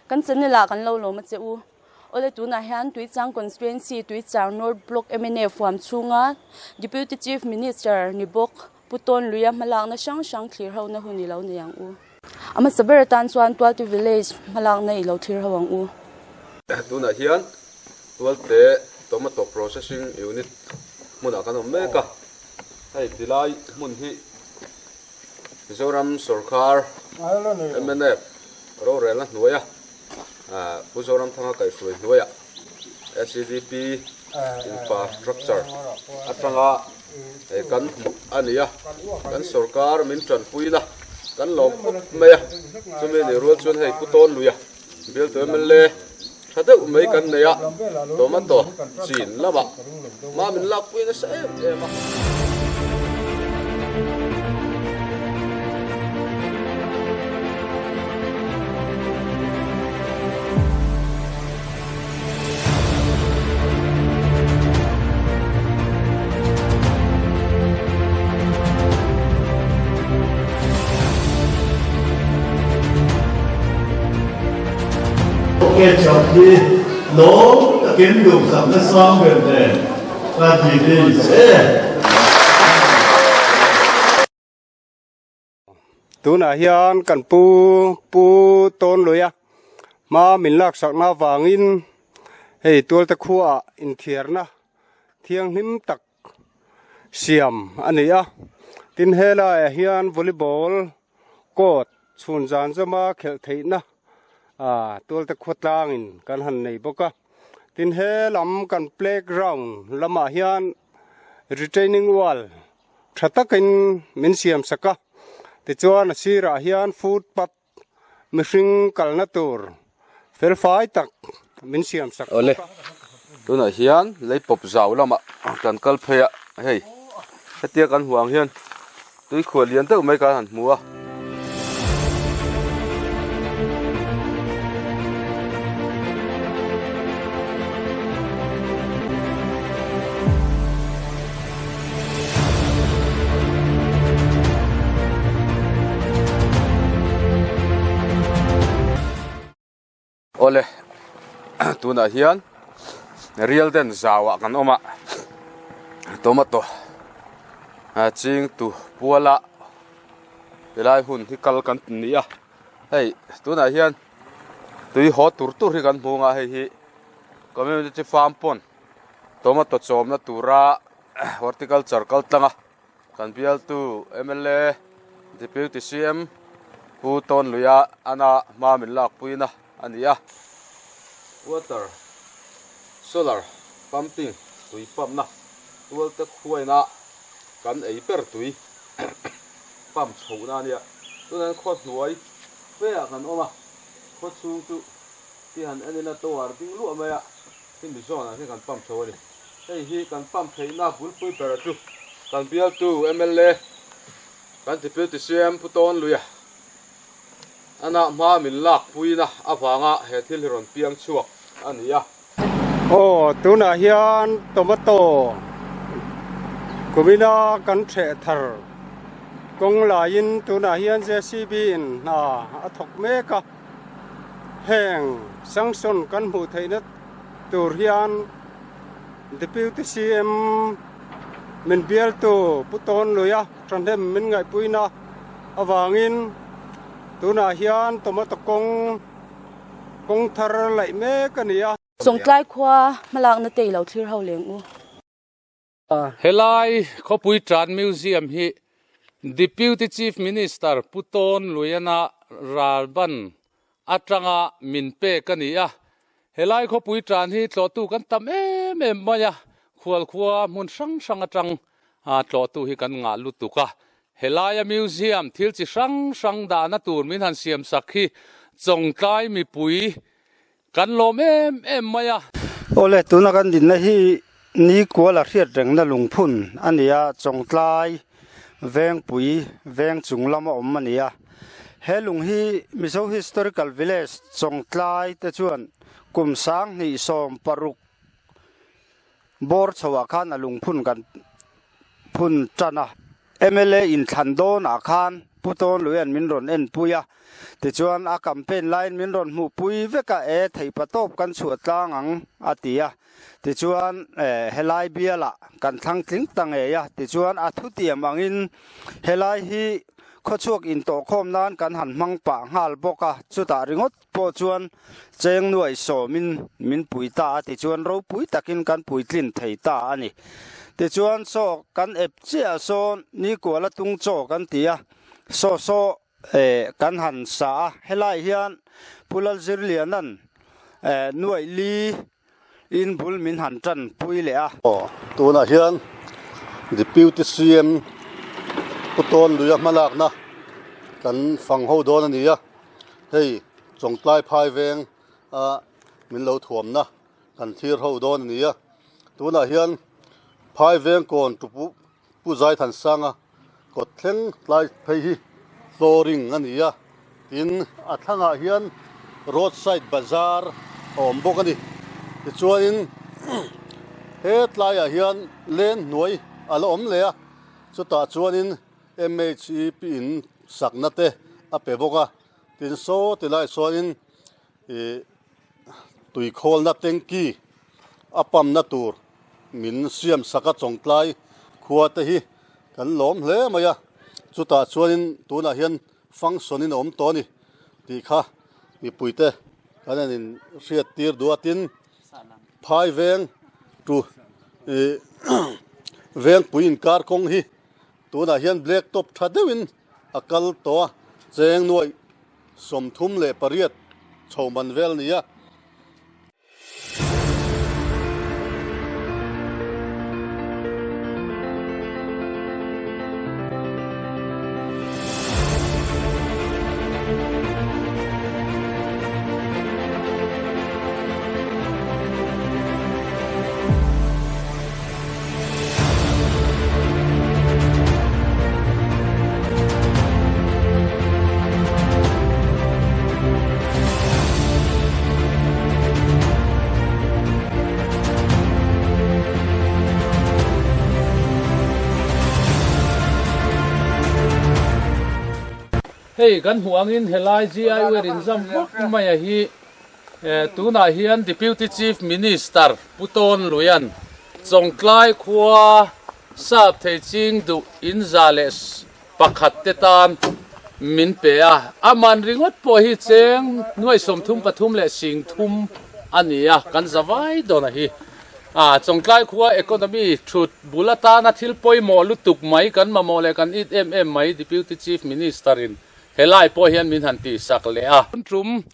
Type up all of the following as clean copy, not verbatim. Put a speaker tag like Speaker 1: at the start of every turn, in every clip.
Speaker 1: Kan channel ah kan lo lawm a che u. Awle tunah hian Tuichang Constituency Tuichang North Block mna fuam chhunga Deputy Chief Minister ni bawk Pu Tawn Luia hmalakna hrang hrang thlir ho na hun i lo nei ang u. A hmasa ber atan chuan Tualte Village hmalakna i lo thlir ho ang u.
Speaker 2: Tunah hian Tualte Tomato Processing Unit hmunah kan awm mek a, hei tilai hmun hi Mizoram sorkar mnf rorelna hnuaia Pu Zoramthanga kaihhruai hnuaia SEDP infrastructure atanga kan hmuh a ni a, kan sorkar min tanpuina kan lawm khawp mai a, chumi nih rual chuan hei Pu Tawnluia bialtu mla tha deuh mai kan nei a, tomato chin lamah hma min lakpui nasa em em a.
Speaker 3: Ketchup hi lawm takin duhsakna sang ber nen ka ti vel che.
Speaker 4: Tunah hian kan pu Pu Tawnluia hma min laksakna avangin hei Tualte khuaah inthiarna thianghlim tak siam a ni a. Tin helaiah hian volleyball court chhun zan zawma khelh theihna ah Tualte khua tlangin kan han nei bawk a. Tin helam kan playground lamah hian retaining wall tha takin min siam sak a tichuan a sirah hian footpath mihring kalna tur felfai tak min siam sak
Speaker 2: Awle tunah hian lei pawp zau lamah kan kal phei a hei hetia kan hmuh ang hian tui khuah lian deuh mai kan han hmu a. Awle tunah hian rial den zauah kan awm a tomato ching tu puala tilai hun hi kal kan ni a hei tunah hian tui haw tur tur hi kan hmu ang a hei hi community farm pawn tomato chawmna tura horticulture kal tlang a kan bialtu mla deputy cm Pu Tawnluia ana hma min lakpuina a ni a water solar pumping tui pump na tual te khuaina kan ei ber tui pump chhohna a nia tunah hian khaw hnuai fe ah kan awm a khaw chhung chu ti han en ila tower ding luah mai a hemi zawn ah hian kan pump chho a ni hei hi kan pump theihna bulpui ber chu kan bialtu mla kan deputy cm Pu Tawnluia ana hma min lak puina avanga he thil hi rawn piang chhuak a ni a.
Speaker 4: Aw tunah hian tomato kumina kan theh thar kawng laiin tunah hian JCB in hna a thawk mek a. Heng sanction kan hmuh theihna tur hian Deputy CM min bialtu Pu Tawnluia thahnem min ngaihpuina avangin tunah hian tomato kawng kawng thar laih mek a ni a.
Speaker 1: Chawngtlai khua hmalakna te i lo thlir ho leng u.
Speaker 5: Helai khawpui Tran Museum hi Deputy Chief Minister Pu Tawn Luiana Ralban atanga min pek a ni a. Helai khawpui Tran hi tlawhtu kan tam em em mai a, khualkhua hmun hrang hrang atang tlawhtu hi kan ngah lutuk a. Helaia museum thil chi hrang hrang dahna tur min han siam sak hi Chawngtlai mipui Kan lawm em em mai a.
Speaker 4: Awle, tuna kan dinna hi Nikuala hriat rengna lungphun a ni a, Chawngtlai Vengpui veng chung lama awm a ni a. He lung hi Mizo Historical Village Chawngtlai te chuan kum 2016 bawr chhoah khan a lungphun kan phun tan a. Mla inthlan dawnah khan
Speaker 6: Pu Tawnluia'n min rawn enpui a, tichuan a campaign laiin min rawn hmuhpui vek a, e theihpatawp kan chhuah tlang ang a ti a, tichuan helai bialah kan thlang tling ta ngei a, tichuan a thutiam angin helai hi khawchhuak intawhkhawm nan kan han hmang pah nghal bawk a, chutah ringawt pawh chuan cheng nuaih sawmin min pui ta a, tichuan ropui takin kan puitlin thei ta a ni. Tichuan saw kan ep chiah sawn nikuala tung chaw kan ti a, saw saw eh kan han sa a, helai hian Pu Lalzirliana'n eh nuaih li In bul min han tan pui leh a.
Speaker 3: Aw, tunah hian Deputy CM Pu Tawnluia hmalakna kan fang ho dawn a ni a, hei Chawngtlai phai veng a min lo thuamna kan thlir ho dawn a ni a, tunah hian phai veng kawn tupu Pu Zaithansanga kawt thleng tlai phei hi flooring a ni a, tin a thlangah hian road side bazar a awm bawk a ni. Tichuanin he tlaiah hian leng hnuai a la awm leh a, chutah chuanin MHEP in sakna te a pe bawk a, tin saw ti laiah chuanin ih tuikhawlna tanky a pump na tur min siam sak a chawngtlai khua te hi kan lawm hle mai a, chutah chuanin tunah hian function in a awm tawh a ni tih kha mipui te kan han in hriat tir duh a, tin phai veng tu ih vengpui inkar kawng hi tunah hian black top tha deuhin a kal tawh a, cheng nuaih 38 chho man vel a ni a.
Speaker 5: Hei kan hmuh angin helai GI Wear inzam vak maia hi tunah hian Deputy Chief Minister Pu Tawnluia'n Chawngtlai khua Sap thei ching duh in 101 te tan min pe a, a man ringawt pawh hi cheng nuai 33 leh 30 a ni a, kan za vai dawn a hi. A Chawngtlai khua economy thut bul atana thil pawimawh lutuk mai kan mamawh leh kan it em em mai Deputy Chief Minister in helai pawh hian min han tihsak leh a. Tum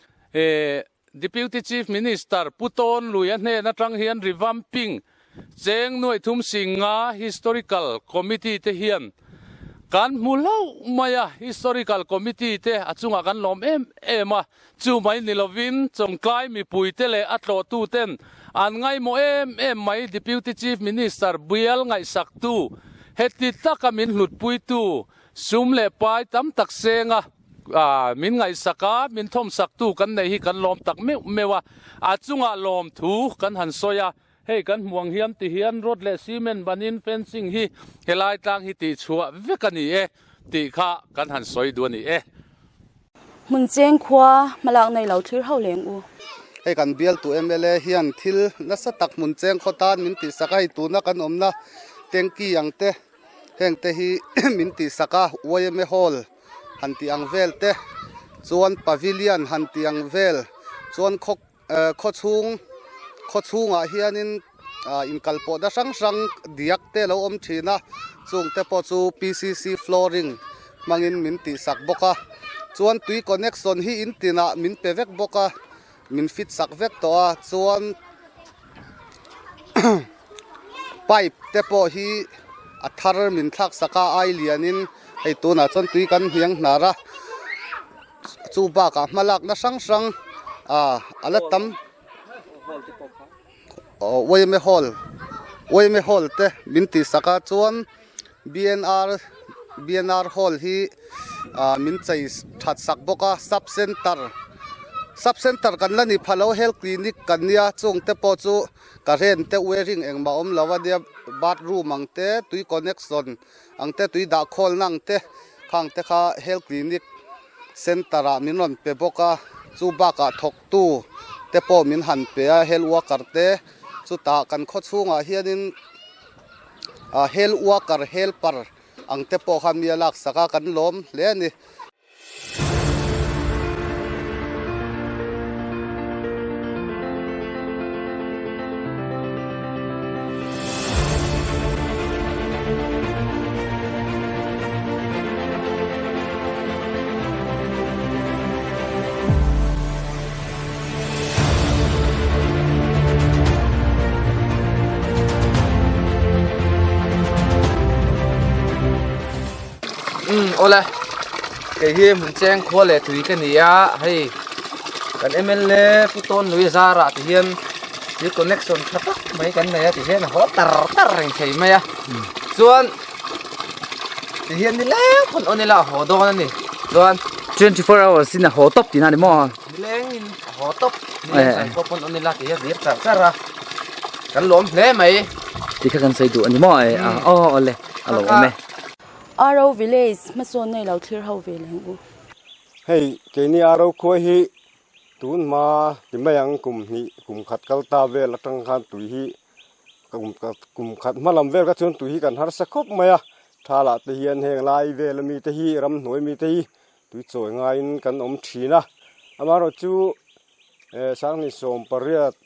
Speaker 5: Deputy Chief Minister Pu Tawnluia hnen atang hian revamping cheng nuai thum 50 Historical Committee te hian kan hmu hlauh mai a, Historical Committee te a chungah kan lawm em em a, chu mai ni lovin Chawngtlai mipui te leh a tlawhtu ten an ngaihmawh em em mai Deputy Chief Minister bial ngaihsaktu heti taka min hlutpuitu sum leh pai tam tak senga Min ngaihsak a, min thawmsaktu kan nei hi kan lawm tak meuh meuh a, a chungah lawmthu kan han sawi a, hei kan hmuh ang hian ti hian rod leh cement banin fencing hi helai tlang hi tihchhuah vek a ni e tih kha kan han sawi duh a ni e.
Speaker 1: Hmun cheng khua hmalak nei lo thlir ho leng u.
Speaker 4: Hei kan bialtu mla hian thil nasa tak hmun cheng khaw tan min tihsak a, hei tuna kan awmna tanky ang te heng te hi min tihsak a, yma hall han tih ang vel te chuan pavilion han tih ang vel chuan khaw eh khaw chhung khaw chhungah hianin ah inkalpawhna hrang hrang diak te alo awm thin a chung te pawh chu P C C flooring hmangin min tihsak bawk a chuan tui connection hi in tinah min pe vek bawk a min fit sak vek tawh a chuan pipe te pawh hi a thar min thlak sak a ai lianin hei tunah chuan tui kan hniang hnar a chu bakah hma lakna hrang hrang ah a la tam aw yma hall yma hall te min tih sak a chuan B N R B N R hall hi ah min chei that sak bawk a sub center sub center kan la ni pha lo health clinic kan nia chung te pawh chu current te wiring engmah awm lo a nia bathroom ang te tui connection ang te tui dah khawlna ang te.
Speaker 7: Khang te kha Health Clinic Centre ah min rawn pe bawk a, chu bakah thawktu te pawh min han pe a, Health Worker te chutah kan khaw chhungah hianin Health Worker, Helper ang te pawh kha mi a laksak a, kan lawm hle a ni.
Speaker 8: Umm awle kei hi hmun cheng khua leh tui ka ni a hei kan mla pu tawn lui zarah ti hian thil connection tha tak mai kan nei a ti hian a haw tar tar reng thei mai a chuan ti hian ni leng pawn awn ila a haw dawn a ni chuan
Speaker 9: 24 hours in a haw tawp tihna a ni maw
Speaker 8: nileng in a haw tawp nileng zan pawh pawn awn ila ti hian a dir char char a kan lawm hle mai
Speaker 9: ti kha kan sawi duh a ni maw aw awle a lo awm e.
Speaker 1: Aro village hmasawnna i lo thlir ho ve leng u.
Speaker 4: Hei keini Aro khua hi Tun hma ti mai ang kum hnih kum khat kal ta vel atang khan tui hi kum khat hma lam vel kha chuan tui hi kan harsa khawp mai a, thalah te hian heng lai vel ami te hi ramhnuai mi te hi tui chawi ngaiin kan awm thin a, amaherawhchu chu Sanghnih 18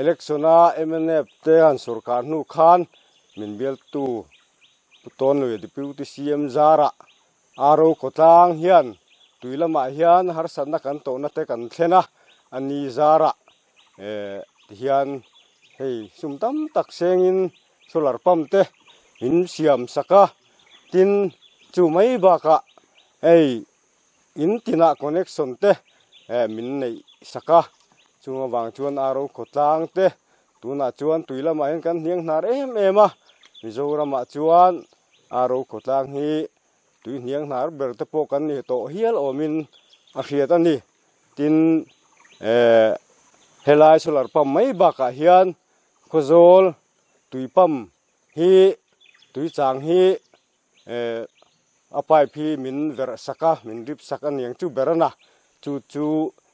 Speaker 4: election a mnf te han sorkar hnu khan min bialtu Pu Tawnluia Deputy CM zarah Aro khawtlang hian tui lamah hian harsatna kan tawhna te kan thlen a, a ni zarah eh tihian hei sum tam tak sengin solar pump te min siam sak a, tin chu mai bakah hei in tinah connection te eh min neih sak a, chung avang chuan Aro khawtlang te tunah chuan tui lamah hian kan hniang hnar em em a, Mizoramah chuan Aro khawtlang hi tui hniang hnar ber te pawh kan ni tawh hial awmin a hriat a ni. Tin, eh helai solar pump mai bakah hian Khawzawl tui pump hi tui chang hi eh a pipe hi min verh sak a, min rip sak a niang chu ber a na. Chu chu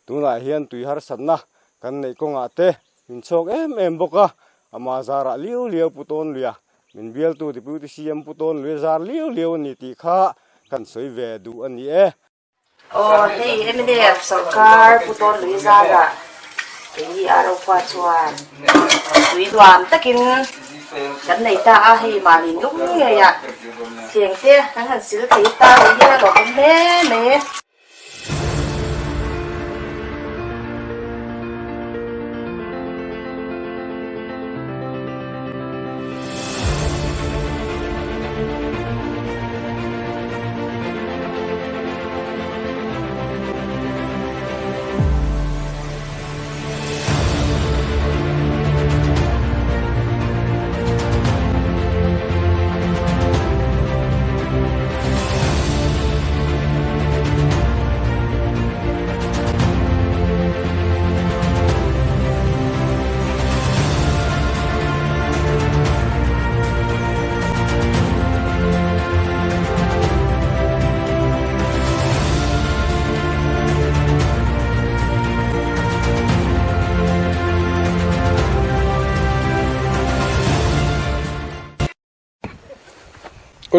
Speaker 4: tunah hian tui harsatna kan neih kawngah te min chhawk em em bawk a, ama zarah liau liau Pu Tawnluia Min bialtu Deputy CM Pu Tawn Lui zar liau liau a ni tih kha kan sawi ve duh a ni e.
Speaker 10: Aw hei mnf sorkar Pu Tawn Lui zarah kei a ropa chuan tui nuam takin kan nei ta a, hei mahni lung ngeiah thleng te kan han sil thei ta ni hian a lawmawm hle mai e.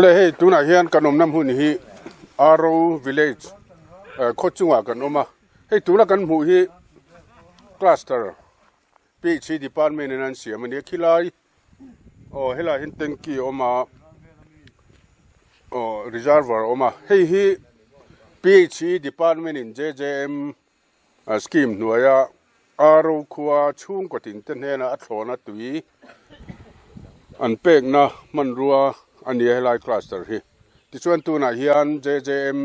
Speaker 2: Awle hei tunah hian kan awmna hmun hi Aro village khaw chungah kan awm a hei tuna kan hmuh hi cluster PHC department in an siam a nia khilai aw helaiah hian tanky a awm a aw reservoir a awm a hei hi PHC department in JJM Scheme hnuaia Aro khua chhungkaw tin te hnena a thlawna tui an pekna hmanrua a ni a helai cluster hi. Tichuan tunah hian JJM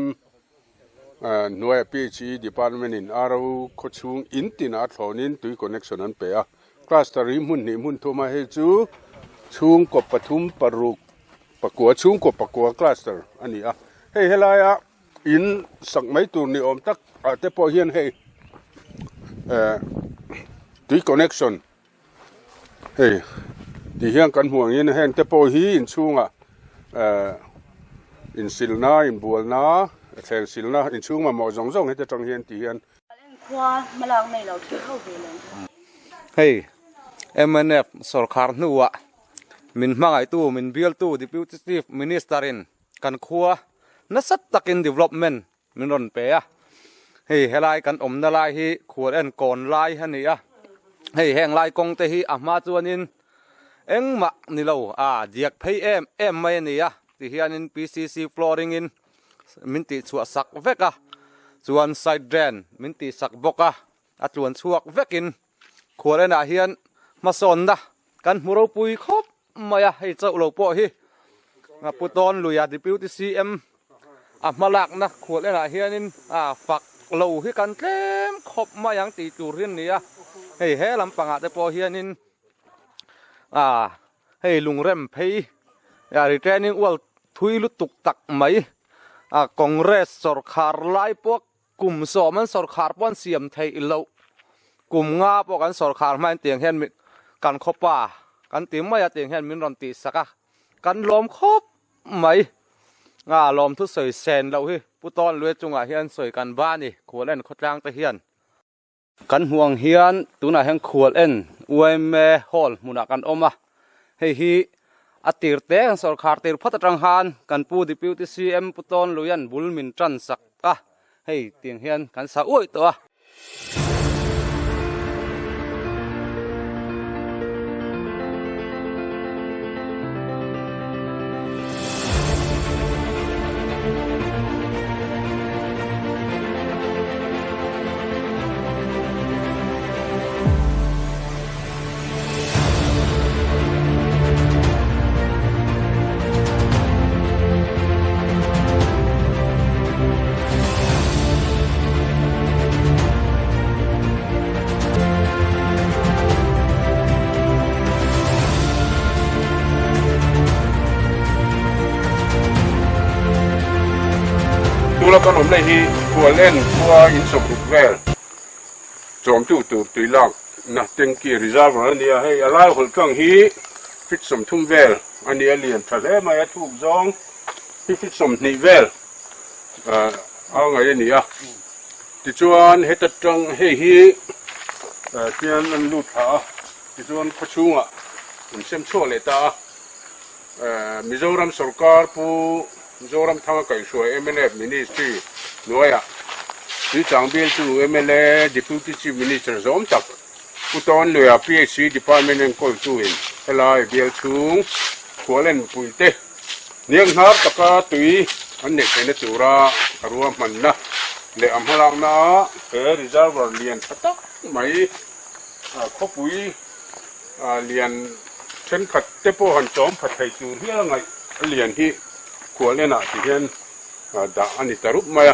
Speaker 2: hnuaia PHE department in Aro khaw chhung in tinah a thlawnin tui connection an pe a. Cluster hi hmun hnih hmun thum a hei chu chhungkaw pathum paruk pakua chhungkaw pakua cluster a ni a. Hei helaia In sak mai tur ni awm tak ah te pawh hian hei eh tui connection hei ti hian kan hmuh ang in heng te pawh hi inchhungah eh.
Speaker 11: Insilna, inbualna, thleng silna, inchhung mamawh zawng zawng heti atang hian ti hian.
Speaker 1: Khua hmalak nei lo thil ho ve lo.
Speaker 8: Hei mnf sawrkhar hnuah min hmangaihtu, min bialtu Deputy Chief Minister in kan khua nasa takin development min rawn pe a. Hei helai kan awmna lai hi khual en kawn lai a ni a. Hei heng lai kawng te hi a hma chuanin engmah ni lo a diak phei em em mai a ni a. Tihianin PCC flooring in min tih chhuah sak vek a, chuan side drain min tih sak bawk a, a tluan chhuak vekin khual enah hian hmasawnna kan hmu ropui khawp mai a, hei chauh lo pawh hi Pu Tawn Luia Deputy CM a hmalakna khual enah hianin a fak lo hi kan tlem khawp mai ang tih tur hi a ni a, hei he lampangah te pawh hianin a Hei lungrem phei a retaining wall thui lutuk tak mai a Congress sawrkhar lai pawh kum sawm an sawrkhar pawh an siam theih loh kum nga pawh kan sawrkhar hmain tiang hian kan khawpa kan ti mai a tiang hian min rawn tih sak a kan lawm khawp mai a lawm thu sawi sen loh hi Pu Tawnluia chungah hian sawi kan ba a ni khual en khawtlang te hian. Kan hmuh ang hian tunah hian khual en yma hall hmunah kan awm a, hei hi a tir te kan sawrkhar tir phawt atang khan kan pu Deputy CM Pu Tawnluia'n bul min tan sak a, hei tiang hian kan sa uaih tawh a.
Speaker 11: Tuna kan awm leh hi Khualen khua insawmruk vel chawmtu tur tui lakna tanky reservoir a ni a, hei a lai hawlh tlang hi feet 30 vel a ni a, lian tha hle mai a thuk zawng hi feet 20 vel a ngaih a ni a. Tichuan heta tang hei hi tian an lut thla a, tichuan khawchhungah an sem chhuak leh ta a. Mizoram sorkar Pu Zoramthanga kaihhruai mnf Ministry hnuaiah Tuichang bialtu mla Deputy Chief Minister zawm tak Pu Tawnluia PHC Department enkawltuin helai bial chhung khualenpui te Hniak hnar taka tui an neih theihna tura a ruahmanna leh a hmalakna ah he reservoir lian tha tak mai khawpui lian thenkhat te pawh han chawm pha thei tur hial a ngaih a lian hi khual enah ti hian dah a ni ta rup mai a.